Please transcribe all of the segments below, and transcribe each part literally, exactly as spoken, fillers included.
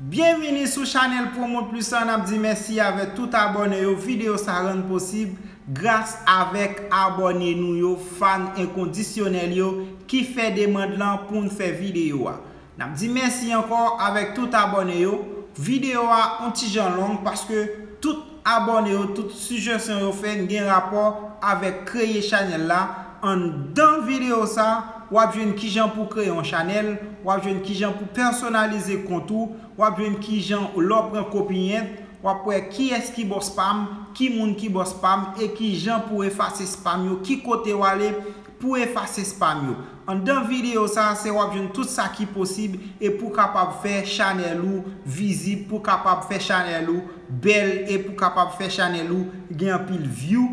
Byenvini sou chanèl Promote Plus la, n ap di mèsi avèk tout abòne yo. Videyo sa rann posib gras avèk abòne nou yo, fan enkondisyonèl yo ki fè demann lan pou n fè videyo a. N ap di mèsi ankò avèk tout abòne yo. Videyo a yon ti jan long paske tout abòne yo, tout sijesyon yo fè n gen rapò avèk kreye chanèl la. Anndan videyo sa, w ap jwenn kijan pou kreye yon chanèl, w ap jwenn kijan pou pèsonalize kont ou, w ap jwenn kijan lè w pran kopiyent, w ap wè kiyès ki bòs pa m, ki moun ki bòs pa m, e kijan pou efase spam yo, ki kote w ale pou efase spam yo. Anndan videyo sa, se w ap jwenn tout sa ki posib e pou kapab fè chanèl ou vizib, pou kapab fè chanèl ou bèl e pou kapab fè chanèl ou gen anpil view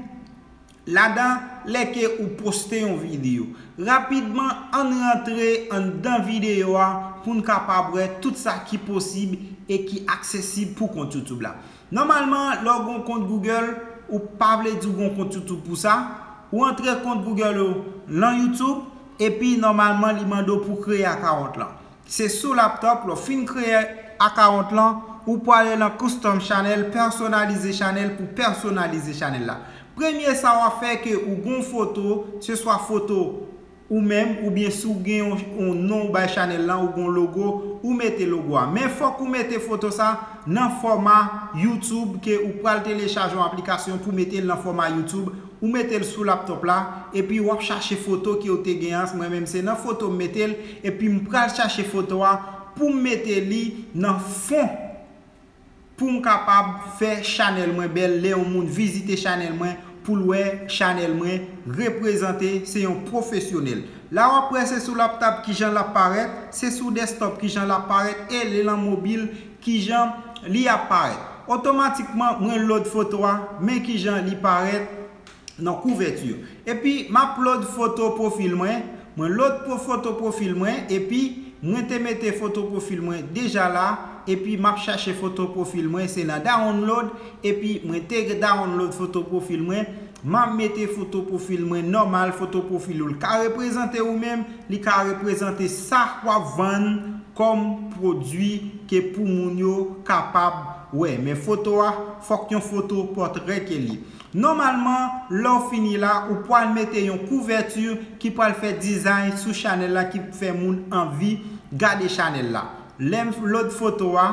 ladan lè ke ou poste yon videyo. Rapidman, ann rantre anndan videyo a pou n kapab wè tout sa ki posib e ki aksesib pou kont YouTube la. Nòmalman, lè w gen yon kont Google, ou pa vle di w gen yon kont YouTube pou sa, ou antre kont Google ou lan YouTube, epi nòmalman li mande w pou kreye akawont lan. Se sou laptop, lè w fin kreye akawont lan, ou pwale lan custom channel, pèsonalize chanèl pou pèsonalize chanèl la. Premye sa w ap fè ke ou gen yon foto, se swa foto ou menm, oubyen si w gen yon, yon non ou bay chanèl lan, ou gen yon logo, ou mete logo a. Men fòk ou mete foto sa nan fòma YouTube ke ou pral telechaje yon aplikasyon pou mete l nan fòma YouTube, ou mete l sou laptop la, epi w ap chache foto ke w te gen an, mwen menm se nan foto m mete l, epi m pral chache foto a pou m mete li nan fon. Pou m kapab fè chanèl mwen bèl, lè yon moun vizite chanèl mwen, pou l wè chanèl mwen reprezante, se yon pwofesyonèl. La w ap wè se sou laptop kijan l ap parèt, se sou desktop kijan l ap parèt, e lè lan mobil kijan li ap parèt. Otomatikman, mwen load foto a, men kijan li parèt nan kouvèti. Epi, m ap load foto pwofil mwen, mwen load foto pwofil mwen, epi mwen te mete foto pwofil mwen deja la, epi m ap chache foto pwofil mwen, se nan download, epi mwen te download foto pwofil mwen, m ap mete foto pwofil mwen nòmal, foto pwofil ou l ka reprezante ou menm, li ka reprezante sa w ap vann kòm pwodui ke pou moun yo kapab wè. Men foto a, fòk yon foto pòtrè ke li. Nòmalman, lè w fini la, ou pral mete yon kouvèti ki pral fè dizay sou chanèl la, ki fè moun anvi gade chanèl la. Lè m load foto a,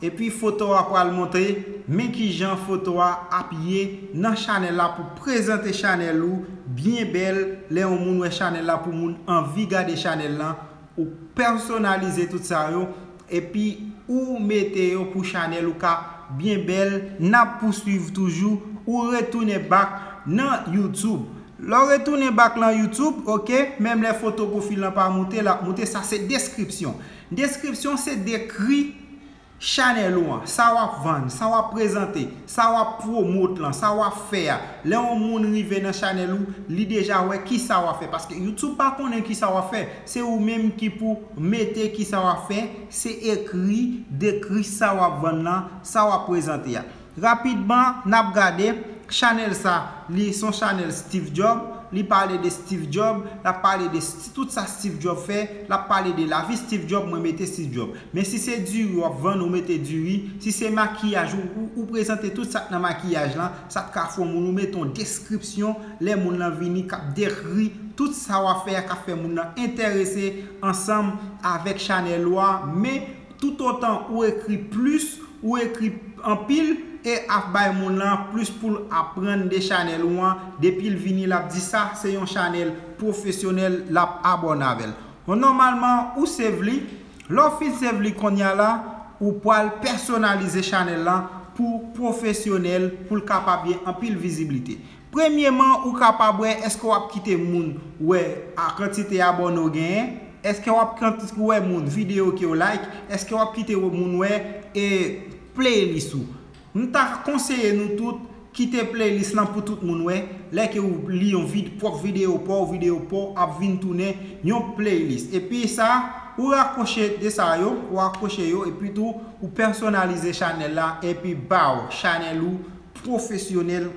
epi foto a pral montre, men kijan foto a ap ye nan chanèl la pou prezante chanèl ou byen bèl. Lè yon moun wè chanèl la, pou moun anvi gade chanèl lan, ou pèsonalize tout sa yo, epi ou mete yo pou chanèl ou ka byen bèl. N ap pouswiv toujou, ou retounen back nan YouTube. Lè w retounen back lan YouTube, ok, menm lè foto pwofil lan pa moute, l ap moute, sa se deskripsyon. Deskripsyon se dekri chanèl ou an, sa w ap vann, sa w ap prezante, sa w ap pwomot lan, sa w ap fè a. Lè yon moun rive nan chanèl ou, li deja wè kisa w ap fè. Paske YouTube pa konnen kisa w ap fè. Se ou menm ki pou mete kisa w ap fè, se ekri, dekri sa w ap vann lan, sa w ap prezante a. Rapidman, n ap gade chanèl sa, li se yon chanèl Steve Jobs, li pale de Steve Jobs, l ap pale de sti-, tout sa Steve Jobs fè, l ap pale de lavi Steve Jobs, mwen mete Steve Jobs. Men si se diri w ap vann, ou mete diri, si se makiyaj, ou, ou, ou prezante tout sa k nan makiyaj lan, sa k ka fè yon moun, ou mete yon deskripsyon, lè moun lan vini, k ap dekri tout sa w ap fè a, k ap fè moun lan enterese ansanm avèk chanèl ou a, men toutotan ou ekri plis, ou ekri anpil, e ap bay moun lan plis pou l aprann de chanèl ou an. Depi l vini, l ap di sa se yon chanèl pwofesyonèl, l ap abòne avè l. Bon, nòmalman, ou save li. Lè w fin save li kounye a la, ou pral pèsonalize chanèl lan pou pwofesyonèl, pou l kapab gen anpil viziblite. Premyeman, ou kapab wè èske w ap kite moun wè a kantite abòne w genyen, èske w ap kant-, wè moun videyo ke w like, èske w ap kite moun wè e playlist ou. M ta konseye nou tout kite playlist lan pou tout moun wè, lè ke w li yon vid-, pwòp videyo pa w, videyo pa w ap vin tounen yon playlist. Epi sa, ou rakwoche de sa yo, ou rakwoche yo, epi tou, ou pèsonalize chanèl la, epi baw, chanèl ou pwofesyonèl,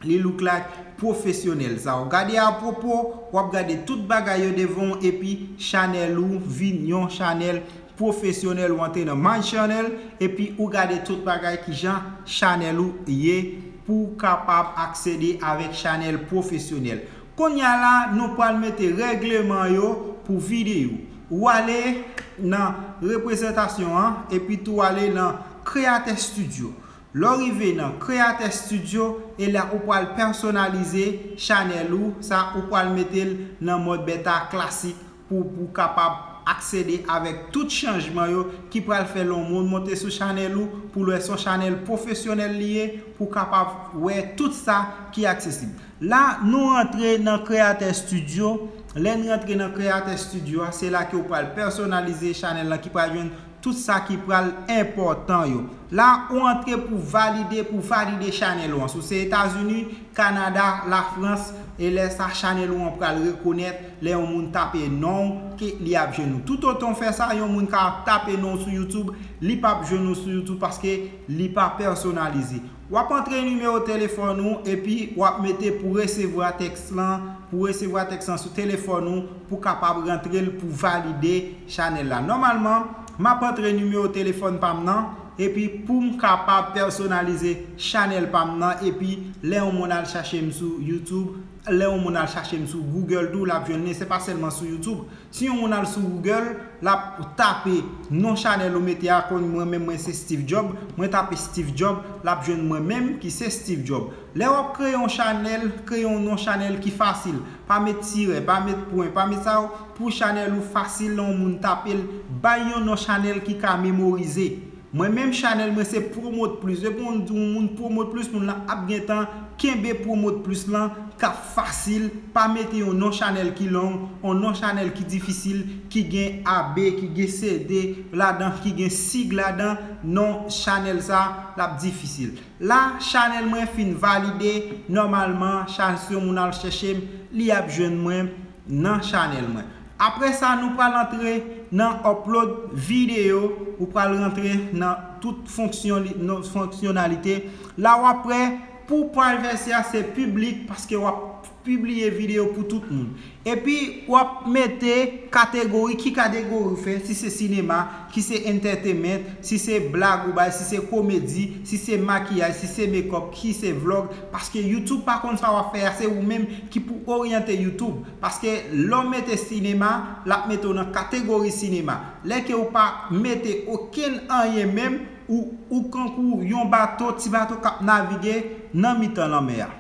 li look like pwofesyonèl. Sa w gade apwopo, w ap gade tout bagay yo devan w, epi chanèl ou vin yon chanèl pwofesyonèl, ou antre nan My Channel, epi ou gade tout bagay kijan chanèl ou ye pou w kapab aksede avèk chanèl pwofesyonèl. Kounye a la, nou pral mete règleman yo pou videyo. Ou ale nan reprezantasyon an, epi tou ale nan Creator Studio. Lè w rive nan Creator Studio, e la ou pral pèsonalize chanèl ou, sa ou pral mete l nan mòd beta klasik pou, pou kapab aksede avèk tout chanjman yo ki pral fè lè yon moun monte sou chanèl ou, pou lè se yon chanèl pwofesyonèl li ye, pou kapab wè tout sa ki aksesib. La, nou rantre nan Creator Studio. Lè n rantre nan Creator Studio a, se la ke w pral pèsonalize chanèl lan ki pral jwenn tout sa ki pral enpòtan yo. La, ou antre pou valide, pou valide chanèl ou an. Si w se Etazini, Kanada, Lafrans, e lè sa chanèl ou an pral rekonèt, lè yon moun tape non w, ke li ap jwenn ou. Toutotan w fè sa, yon moun ka tape non w sou YouTube, li p ap jwenn ou sou YouTube paske li pa pèsonalize. W ap antre nimewo telefòn ou epi w ap mete pou resevwa tèks lan, pou resevwa tèks lan sou telefòn ou, pou kapab rantre l pou valide chanèl la. Nòmalman, m ap antre nimewo telefòn pa m nan, epi pou m kapab pèsonalize chanèl pa m nan, epi lè yon moun al chache m sou YouTube, lè yon moun al chache m sou Google tou, l ap jwenn li, se pa sèlman sou YouTube. Si yon moun al sou Google, l ap tape non chanèl ou mete a, konn mwen menm, mwen se Steve Job, mwen tape Steve Job, l ap jwenn mwen menm ki se Steve Job. Lè w ap kreye yon chanèl, kreye yon non chanèl ki fasil. Pa met tirè, pa met pwen, pa met sa yo. Pou chanèl ou fasil, lè yon moun tape l, bay yon non chanèl ki ka memorize. Mwen menm chanèl mwen se Promote Plus. Depi yon, yon moun Promote Plus, moun lan ap gentan kenbe Promote Plus lan k ap fasil. Pa mete yon non chanèl ki long, yon non chanèl ki difisil, ki gen A B, ki gen C D ladan, ki gen sig ladan, non chanèl sa, l ap difisil. La, chanèl mwen fin valide, nòmalman, chan-, si yon moun al chèche m, li ap jwenn mwen nan chanèl mwen. Apre sa, nou pral antre nan upload videyo, ou pral rantre nan tout fonksyon, nan fonksyonalite. La w ap wè, pou privacy a, se piblik, paske w ap pibliye videyo pou tout moun. Epi, w ap mete kategori, ki kategori w fè, si se sinema, ki se entertainment, si se blag ou bay, si se komedi, si se makiyaj, si se makeup, ki se vlog, paske YouTube pa konn sa w ap fè a, se ou menm ki pou oryante YouTube. Paske lè w mete sinema, l ap mete w nan kategori sinema. Lè ke w pa mete okenn anyen menm, ou, ou kankou yon bato, ti bato k ap navige nan mitan lanmè a.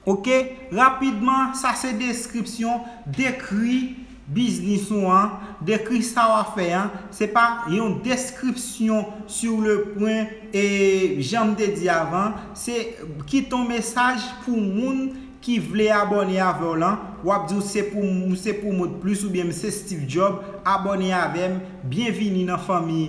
Oke, rapidman, sa se deskripsyon, dekri biznis ou an, dekri sa w ap fè an. Se pa yon deskripsyon sur le point, e jan m te di avan, se kite yon mesaj pou moun ki vle abòne avè w lan. W ap di w se pou, se Promote Plus oubyen m se Steve Job, abòne avè m, byenvini nan fanmi,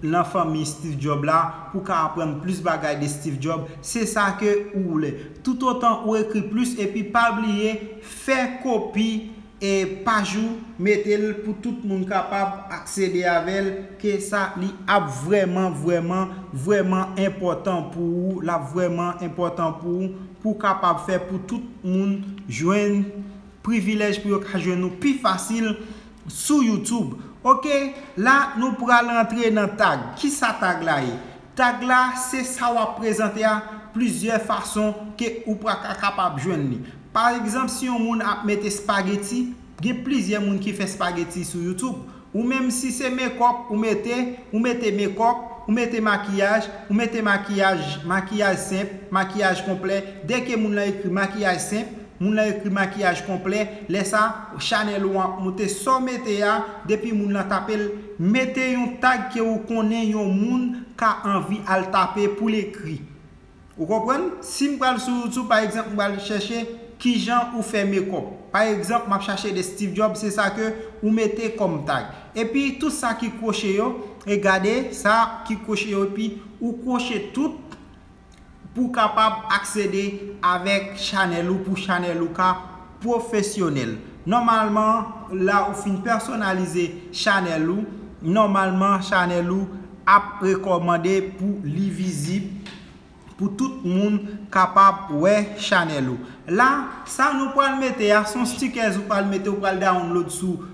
nan fanmi Steve Job la, pou w ka aprann plis bagay de Steve Job. Se sa ke ou vle. Toutotan ou ekri plis, epi pa bliye fè kopi e paj ou, mete l pou tout moun kapab aksede avè l, ke sa li ap vrèman, vrèman, vrèman enpòtan pou ou, l ap vrèman enpòtan pou ou, pou w kapab fè pou tout moun jwenn privilèj pou yo ka jwenn ou pi fasil sou YouTube. Oke, la nou pral rantre nan tag. Kisa tag la ye? Tag la se sa w ap prezante a, plizyè fason ke ou pral ka kapab jwenn li. Pa egzanp, si yon moun ap mete spageti, gen plizyè moun ki fè spageti sou YouTube. Ou menm si se makeup ou mete, ou mete makeup, ou mete makiyaj, ou mete makiyaj, makiyaj senp, makiyaj konplè. Dèke moun lan ekri makiyaj senp, moun lan ekri makiyaj konplè, lè sa, chanèl ou an ap monte. Sa w mete a, depi moun lan tape l, mete yon tag ke ou konnen yon moun ka anvi al tape pou l ekri. Ou konprann? Si m pral sou YouTube, pa egzanp, m pral chèche kijan ou fè makeup. Pa egzanp, m ap chache de Steve Jobs, se sa ke ou mete kòm tag. Epi, tout sa ki kwoche yo, e gade, sa ki kwoche yo, epi ou kwoche tout pou w kapab aksede avèk chanèl ou, pou chanèl ou ka pwofesyonèl. Nòmalman, la ou fin pèsonalize chanèl ou, nòmalman, chanèl ou ap rekòmande pou li vizib, pou tout moun kapab wè chanèl ou. La, sa nou pral mete a, se yon stickers ou pral mete, ou pral download sou,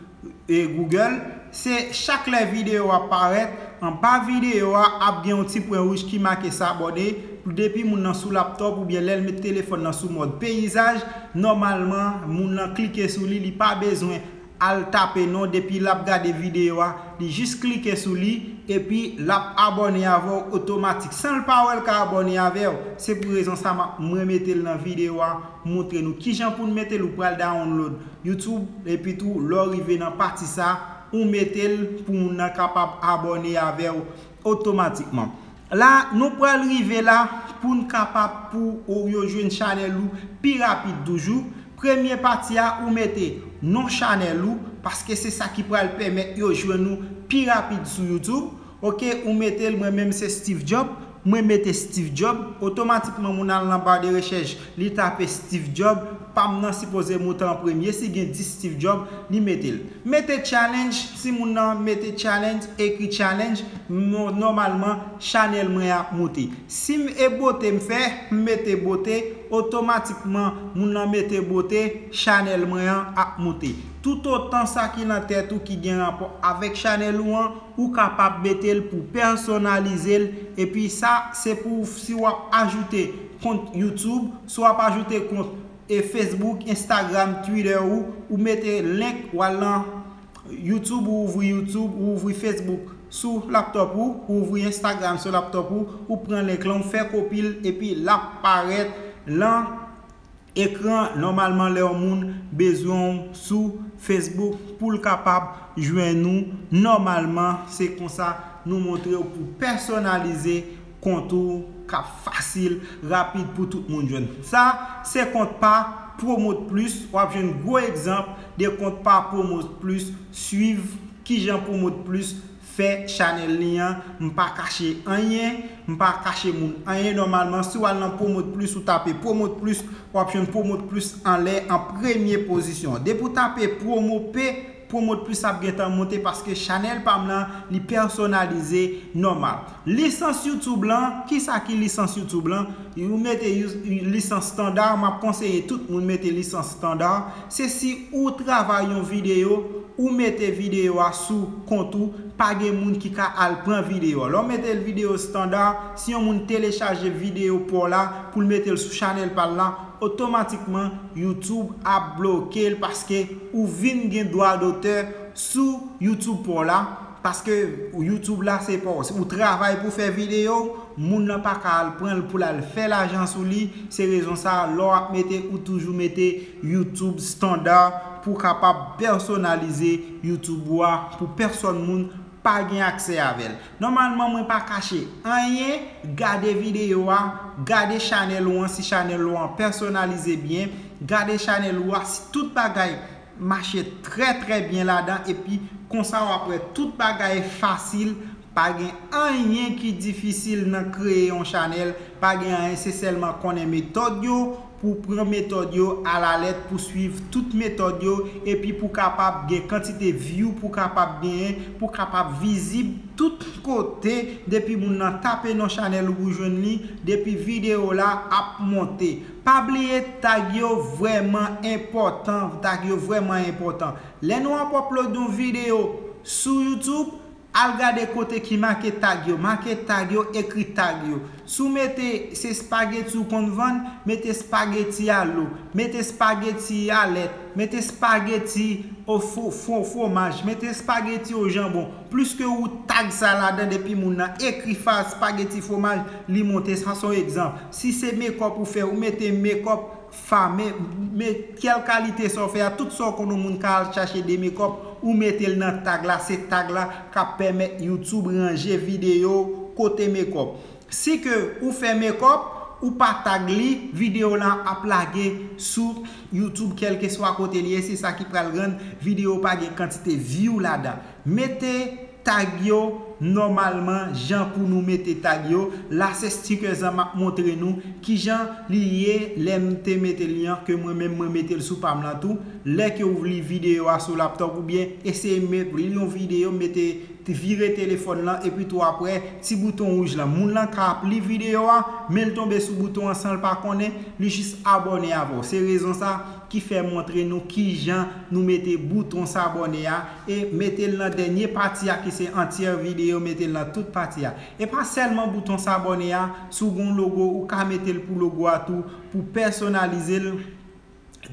e, Google. Se chak lè videyo a parèt, anba videyo a ap gen yon ti pwen wouj ki make s'abonner. Depi moun nan sou laptòp oubyen lè l met telefòn nan sou mòd peyizaj, nòmalman moun nan klike sou li, li pa bezwen al tape non, depi l ap gade videyo a, li jis klike sou li, epi l ap abòne avè w otomatik. San l pa wè, l ka abòne avè w. Se pou rezon sa m ap, mwen mete l nan videyo a, montre nou kijan pou n mete l. Ou pral download YouTube, epi tou, lè w rive nan pati sa, ou mete l pou moun nan kapab abòne avè w otomatikman. La, nou pral rive la pou n kapab, pou ou, yo jwenn chanèl ou pi rapid toujou. Premye pati a, ou mete non chanèl ou, paske se sa ki pral pèmèt yo jwenn ou pi rapid sou YouTube. Oke, ou mete l, mwen menm se Steve Job, mwen mete Steve Job, otomatikman moun al nan ba de rechèch, li tape Steve Job, pa m nan sipoze moute an premye, si gen dis Steve Job, li mete l. Mete challenge, si moun nan mete challenge, ekri challenge, nò-, nòmalman, chanèl mwen ap moute. Si m e bote m fè, m mete bote, otomatikman, moun nan mete bote, chanèl mwen an ap moute. Toutotan sa ki nan tèt ou ki gen rapò avèk chanèl ou an, ou kapab mete l pou pèsonalize l, epi sa, se pou si w ap ajoute kont YouTube, si w ap ajoute kont e Facebook, Instagram, Twitter ou, ou mete link, w al nan YouTube, ou ouvri YouTube, ou ouvri Facebook sou laptòp ou, ou ouvri Instagram sou laptòp ou, ou pran link lan, ou fè kopi l, epi l ap parèt lan ekran, nòmalman, lè yon moun bezwen w sou Facebook pou l kapab jwenn ou nòmalman. Se konsa nou montre w pou pèsonalize kont ou k ap fasil, rapid pou tout moun jwenn. Sa, se kont pa Promote Plus. W ap jwenn gwo egzanp de kont pa Promote Plus. Swiv kijan Promote Plus fè chanèl li an. M pa kache anyen, m pa kache moun anyen. Nòmalman, si w al nan Promote Plus, ou tape Promote Plus, w ap jwenn Promote Plus anlè an premye pozisyon. Depi w tape Promo P, Promote Plus ap gentan monte paske chanèl pa m lan, li pèsonalize nòmal. Lisans YouTube lan, kisa ki lisans YouTube lan? Ou mete you-, lisans estanda, m ap konseye tout moun mete lisans estanda. Se si ou travay yon videyo, ou mete videyo a sou kont ou, pa gen moun ki ka al pran videyo a. Lè w mete l videyo estanda, si yon moun telechaje videyo pa w la pou l mete l sou chanèl pa l la, otomatikman YouTube ap bloke l paske ou vin gen dwa dotè sou YouTube pa w la, paske YouTube la se pa w. Ou travay pou fè videyo, moun nan pa ka al pran l pou l al fè lajan sou li. Se rezon sa a, lè w ap mete, ou toujou mete YouTube estanda pou w kapab pèsonalize YouTube ou a pou pèsòn moun pa gen aksè avè l. Nòmalman, mwen pa kache anyen. Gade videyo a, gade chanèl ou an, si chanèl ou an pèsonalize byen, gade chanèl ou a, si tout bagay mache trè, trè byen ladan, epi konsa w ap wè tout bagay fasil. Pa gen anyen ki difisil nan kreye yon chanèl, pa gen anyen, se sèlman konnen metòd yo, pou pran metòd yo alalèt, pou swiv tout metòd yo, epi pou kapab gen kantite view pou kapab genyen, pou kapab vizib tout kote. Depi moun nan tape non chanèl ou pou jwenn li, depi videyo la ap monte. Pa bliye tag yo vrèman enpòtan, tag yo vrèman enpòtan. Lè nou ap upload yon videyo sou YouTube, al gade kote ki make tag yo, make tag yo, ekri tag yo. Si w mete se espageti w konn vann, mete espageti a lo, mete espageti a lèt, mete espageti o fo-, fo-, fwomaj, mete espageti o janbon. Plis ke ou tag sa ladan, depi moun nan ekri fa espageti fwomaj, li monte. Sa se yon egzanp. Si se mekòp ou fè, ou mete mekòp fa, men, men kèl kalite sa w fè a, tout sa w konn yon moun ka al chache de mekòp, ou mete l nan tag la, se tag la k ap pèmèt YouTube ranje videyo kote mekòp. Si ke ou fè mekòp, ou pa tag li, videyo la ap lage sou YouTube, kèlkeswa kote li ye, se sa ki pral rann videyo pa gen kantite view ladan. Mete tag yo nòmalman, jan pou nou mete tag yo. La se stickers lan m ap montre nou kijan li ye lè m te mete li an, ke mwen menm mwen mete l sou pa m lan tou. Lè ke w li videyo a sou laptòp oubyen eseye met, li yon videyo, mete, vire telefòn lan, epi tou apre ti bouton wouj lan. Moun lan ka ap li videyo a, men l tonbe sou bouton an san l pa konnen, li jis abòne avè w. Se rezon sa ki fè montre nou kijan nou mete bouton s'abonner a e mete l nan dènye pati a ki se antyè videyo, mete l nan tout pati a. E pa sèlman bouton s'abonner a, si w gen yon logo, ou ka mete l pou logo a tou, pou pèsonalize l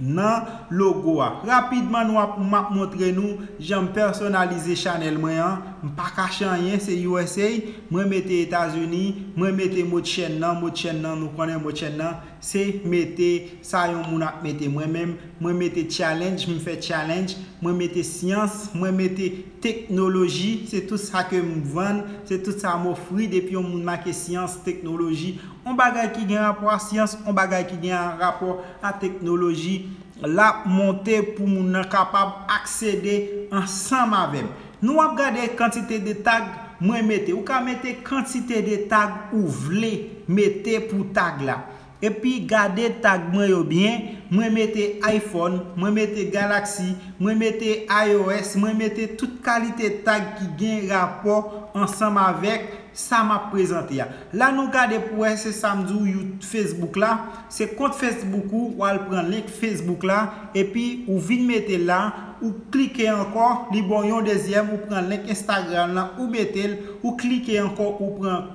nan logo a. Rapidman, nou ap, m ap montre nou jan m pèsonalize chanèl mwen an. M pa kache anyen, se U S A. Mwen mete Etazini, mwen mete mo de chèn nan, mo de chèn nan, nou konnen mo de chèn nan, se mete sa yon moun ap mete. Mwen menm, mwen mete challenge, m fè challenge, mwen mete syans, mwen mete teknoloji, se tout sa ke m vann, se tout sa m ofri. Depi yon moun make syans, teknoloji, yon bagay ki gen rapò a syans, yon bagay ki gen rapò a teknoloji, l ap monte pou moun nan kapab aksede ansanm avè m. Nou ap gade kantite de tag mwen mete. Ou ka mete kantite de tag ou vle mete pou tag la. Epi gade tag mwen yo byen. Mwen mete iPhone, mwen mete Galaxy, mwen mete I O S, mwen mete tout kalite tag ki gen rapò ansanm avèk sa m ap prezante a. La nou gade pou wè se sa m di w, you- Facebook la, se kont Facebook ou, w al pran link Facebook la, epi ou vin mete l la, ou klike ankò, li ba w yon dezyèm, ou pran link Instagram lan, ou mete l, ou klike ankò, ou pran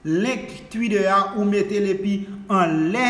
link Twitter a, ou mete l, epi anlè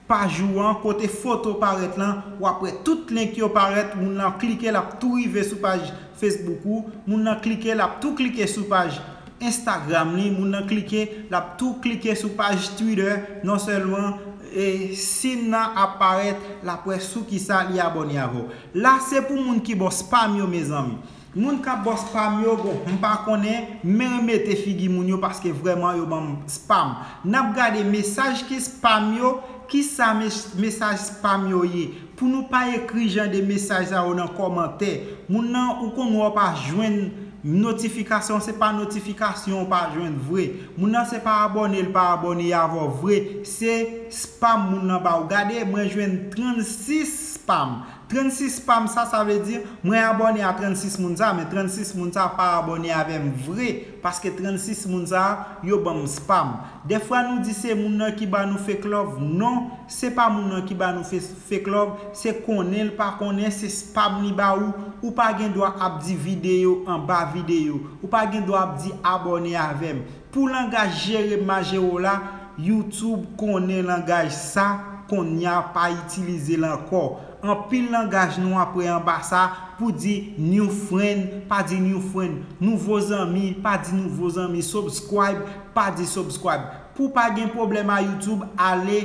paj ou an, kote foto parèt lan, w ap wè tout link yo parèt, moun nan klike, l ap tou rive sou paj Facebook ou, moun nan klike, l ap tou klike sou paj Instagram li, moun nan klike, l ap tou klike sou paj Twitter, non sèlman e, sin nan ap parèt, l ap wè sou kisa li abòne avè w. La, se pou moun ki ba w spam yo, mezanmi. Moun k ap ba w spam yo, bon, m pa konnen, men remete figi moun yo paske vrèman yo ban m spam. N ap gade mesaj ki spam yo, kisa mes- mesaj spam yo ye. Pou nou pa ekri jan de mesaj sa yo nan kòmantè. Moun nan, ou konn wè w pa jwenn notifikasyon, se pa notifikasyon w pa jwenn vre. Moun nan se pa abòne l pa abòne avè w vre, se spam moun nan ba w. Gade, mwen jwenn trannsis spam. Trannsis spam sa, sa vle di mwen abòne a trannsis moun sa, men trannsis moun sa pa abòne avè m vre, paske trannsis moun sa, yo ban m spam. Dèfwa nou di se moun nan ki ba nou fake love. Non, se pa moun nan ki ba nou fe- fake love, se konnen l pa konnen, se spam li ba ou. Ou pa gen dwa ap di videyo anba videyo. Ou pa gen dwa ap di abòne avè m. Pou langaj jere m, ma jere w la, YouTube konnen langaj sa, kounye a pa itilize l ankò. Anpil langaj nou ap wè anba sa pou di new friend, pa di new friend, nouvo zanmi, pa di nouvo zanmi, subscribe, pa di subscribe. Pou pa gen pwoblèm a YouTube, ale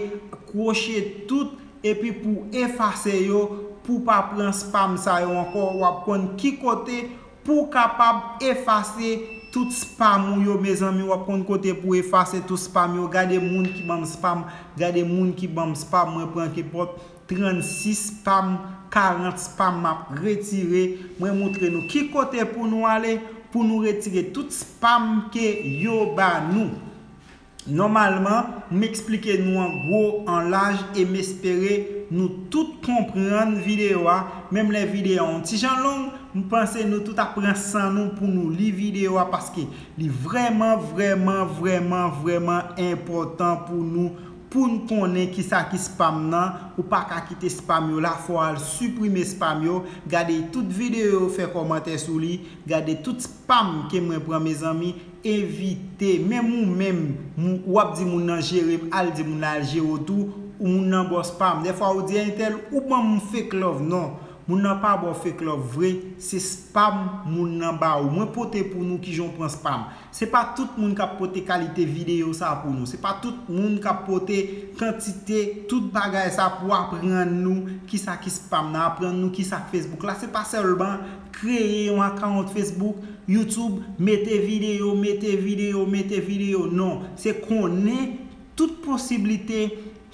kwoche tout, epi pou efase yo, pou pa pran spam sa yo ankò, w ap konn ki kote pou w kapab efase tout spam ou yo, mezanmi, w ap konn kote pou efase tout spam yo. Gade moun ki ban m spam, gade moun ki ban m spam, mwen pran kenpòt trannsis spam, karant spam m ap retire. Mwen montre nou ki kote pou nou ale, pou nou retire tout spam ke yo ba nou. Nòmalman, m eksplike nou an gwo, an laj, e m espere nou tout konprann videyo a. Menm lè videyo a yon ti jan long, m panse nou tout ap pran san nou pou nou li videyo a, paske li vrèman, vrèman, vrèman, vrèman enpòtan pou nou, pou n konnen kisa ki spam nan. Ou pa ka kite spam yo la, fò w al siprime spam yo. Gade tout videyo yo, fè kòmantè sou li. Gade tout spam ke mwen pran, mezanmi. Evite. Menm ou menm, mou- w ap di moun nan jere m, al di moun nan al jere w tou, ou moun nan ba w spam. Dèfwa ou di entèl, ou ban m fake love. Non, moun nan pa ba w fake love vre, se spam moun nan ba ou. Mwen pote pou nou kijan w pran spam. Se pa tout moun k ap pote kalite videyo sa pou nou. Se pa tout moun k ap pote kantite tout bagay sa pou aprann nou kisa ki spam nan, aprann nou kisa k Facebook la. Se pa sèlman kreye yon account Facebook, YouTube, mete videyo, mete videyo, mete videyo. Non, se konnen tout posiblite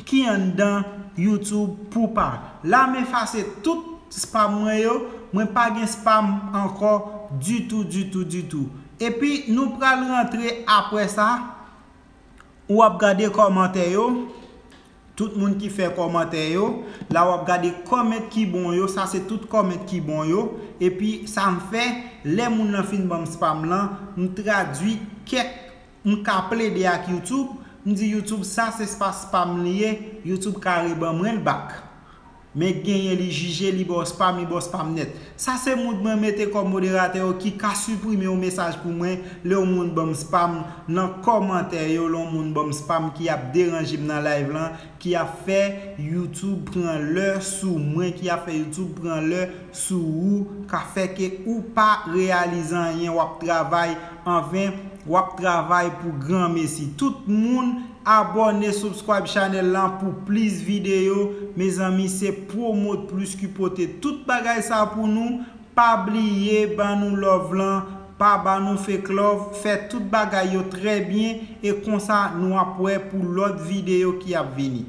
ki anndan YouTube pou pa. La m efase tout spam mwen yo, mwen pa gen spam ankò ditou, ditou, ditou. Epi nou pral rantre apre sa, ou ap gade kòmantè yo, tout moun ki fè kòmantè yo, la w ap gade comment ki bon yo, sa se tout comment ki bon yo, epi sa m fè, lè moun nan fin ban m spam lan, m tradui kèk, m ka plede ak YouTube, m di YouTube sa se pa spam li ye, YouTube ka reban mwen l back. Men genyen li jije, li ba w spam, li ba w spam nèt. Sa se moun mwen mete kòm moderatè yo ki ka siprime yon mesaj pou mwen lè yon moun ban m spam nan kòmantè yo, lè yon moun ban m spam ki ap deranje m nan live lan, ki ap fè YouTube pran lè sou mwen, ki ap fè YouTube pran lè sou ou, ka fè ke ou pa reyalize anyen, w ap travay anven, w ap travay pou granmesi. Tout moun abòne, subscribe chanèl lan pou plis videyo. Mezanmi, se Promote Plus ki pote tout bagay sa pou nou. Pa bliye ban nou love lan, pa ban nou fake love, fè tout bagay yo trè byen e konsa nou ap wè pou lòt videyo ki ap vini.